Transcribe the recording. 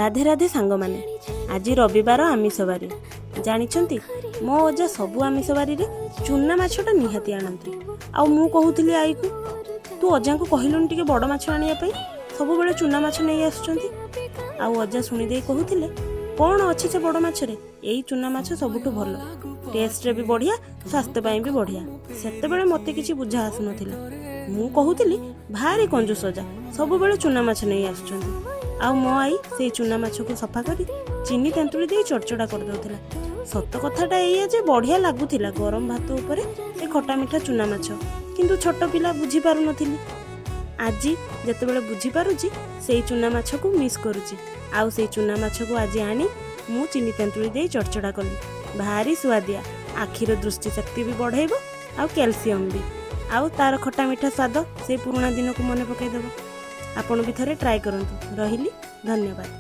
ରାଧେ ରାଧେ ସାଙ୍ଗମାନେ, ଆଜି ରବିବାର, ଆମିଷ ବାରି। ଜାଣିଛନ୍ତି, ମୋ ଅଜା ସବୁ ଆମିଷ ବାରିରେ ଚୁନା ମାଛଟା ନିହାତି ଆଣନ୍ତି। ଆଉ ମୁଁ କହୁଥିଲି ଆଈକୁ, "ତୁ ଅଜାଙ୍କୁ କହିଲୁନି ଟିକେ ବଡ଼ ମାଛ ଆଣିବା ପାଇଁ? ସବୁବେଳେ ଚୁନା ମାଛ ନେଇ ଆସୁଛନ୍ତି।" ଆଉ ଅଜା ଶୁଣିଦେଇ କହୁଥିଲେ, "କ'ଣ ଅଛି ସେ ବଡ଼ ମାଛରେ? ଏଇ ଚୁନା ମାଛ ସବୁଠୁ ଭଲ, ଟେଷ୍ଟରେ ବି ବଢ଼ିଆ, ସ୍ୱାସ୍ଥ୍ୟ ପାଇଁ ବି ବଢ଼ିଆ।" ସେତେବେଳେ ମୋତେ କିଛି ବୁଝା ଆସୁନଥିଲା। ମୁଁ କହୁଥିଲି, "ଭାରି କଞ୍ଜୁସ ଅଜା, ସବୁବେଳେ ଚୁନା ମାଛ ନେଇ ଆସୁଛନ୍ତି।" ଆଉ ମୋ ଆଈ ସେଇ ଚୁନା ମାଛକୁ ସଫା କରି ଚିନି ତେନ୍ତୁଳି ଦେଇ ଚଡ଼ଚଡ଼ା କରିଦେଉଥିଲା। ସତ କଥାଟା ଏଇଆ ଯେ ବଢ଼ିଆ ଲାଗୁଥିଲା ଗରମ ଭାତ ଉପରେ ସେ ଖଟା ମିଠା ଚୁନା ମାଛ। କିନ୍ତୁ ଛୋଟ ପିଲା, ବୁଝିପାରୁନଥିଲି। ଆଜି ଯେତେବେଳେ ବୁଝିପାରୁଛି, ସେଇ ଚୁନା ମାଛକୁ ମିସ୍ କରୁଛି। ଆଉ ସେଇ ଚୁନା ମାଛକୁ ଆଜି ଆଣି ମୁଁ ଚିନି ତେନ୍ତୁଳି ଦେଇ ଚଡ଼ଚଡ଼ା କଲି। ଭାରି ସୁଆଦିଆ। ଆଖିର ଦୃଷ୍ଟିଶକ୍ତି ବି ବଢ଼େଇବ ଆଉ କ୍ୟାଲସିୟମ୍ ବି। ଆଉ ତାର ଖଟା ମିଠା ସ୍ୱାଦ ସେଇ ପୁରୁଣା ଦିନକୁ ମନେ ପକାଇଦେବ। ଆପଣ ବି ଥରେ ଟ୍ରାଏ କରନ୍ତୁ। ରହିଲି, ଧନ୍ୟବାଦ।